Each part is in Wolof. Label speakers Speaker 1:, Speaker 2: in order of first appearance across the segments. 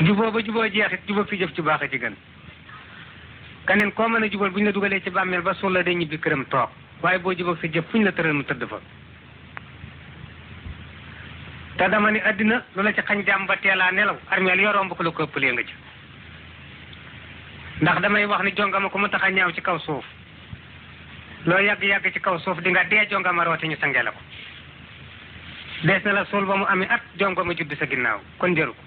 Speaker 1: juboo ba juboo jeexit juboo fi jëf ci baax a ci gën keneen koo mën a jubal bu ñu la dugalee ci bàmmeel ba suul la day ñibbi këram toog waaye boo jubóog sa jëf fu ñu la tëral mu tëdd fa te dama ni àddina lu la ci xañ jàmm ba teelaa nelaw armeel yoo romb ko la ko ëppalee nga ci ndax damay wax ni jongama ko mu tax a ñaaw ci kaw suuf loo yàgg-yàgg ci kaw suuf di nga dee jongama roote ñu sange la ko dees na la suul ba mu amee at jongama judd sa ginnaaw kon jëru ko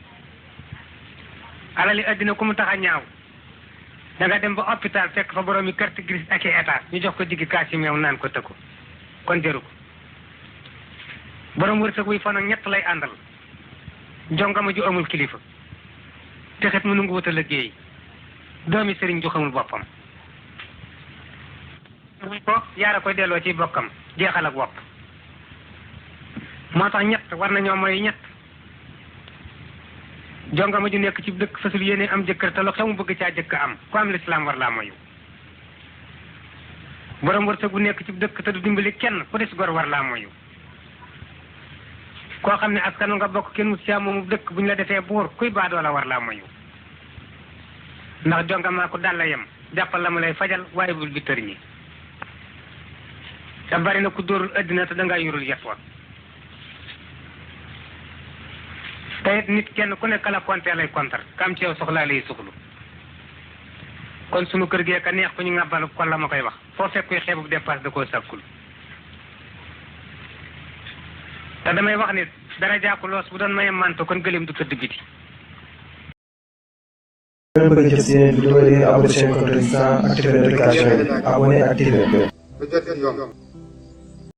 Speaker 1: alali àddina ku mu tax a ñaaw da nga dem ba hôpital fekk fa borom yi carte grise ak i état ñu jox ko diggi kaas yi meew naan ko tëkku kon jëru ko borom wërsëg wuy fan ak ñett lay àndal jongama ju amul kilifa texet mu nungu wuta liggéey doomi sëriñ ju xamul boppam ko yaara koy delloo ci bokkam jeexal ak wopp moo tax ñett war nañoo mooy ñett jongama ju nekk ci dëkk fasul yéene am jëkkër te lu xew mu bëgg caa jëkk am ku am lislaam war laa moyu borom wërsëg bu nekk ci dëkk te du dimbali kenn ku des gor war laa moyu koo xam ne askanu nga bokk kenn mus caa moomu dëkk bu ñu la defee buur kuy baadoo la war laa moyu ndax jongama ko dal la yem jàppal la mu lay fajal waaye bul bi tër ñi te bari na ku dóorul addina te dangaa yorul yet wa te it nit kenn ku nekk la konte lay kontar kam ci yow soxlaa lay suxlu kon sunu kër gee ka neex ku ñu ngàbbal kon la ma koy wax foo fekk kuy xeebub dépasse da koo sàkkul te damay wax ni dara jàkku loos bu doon mayem manto kon gëleem du tëdd biti
Speaker 2: bëgg jot seen vidéo yi abonné seen compte Résistance activer notification yi abonné activer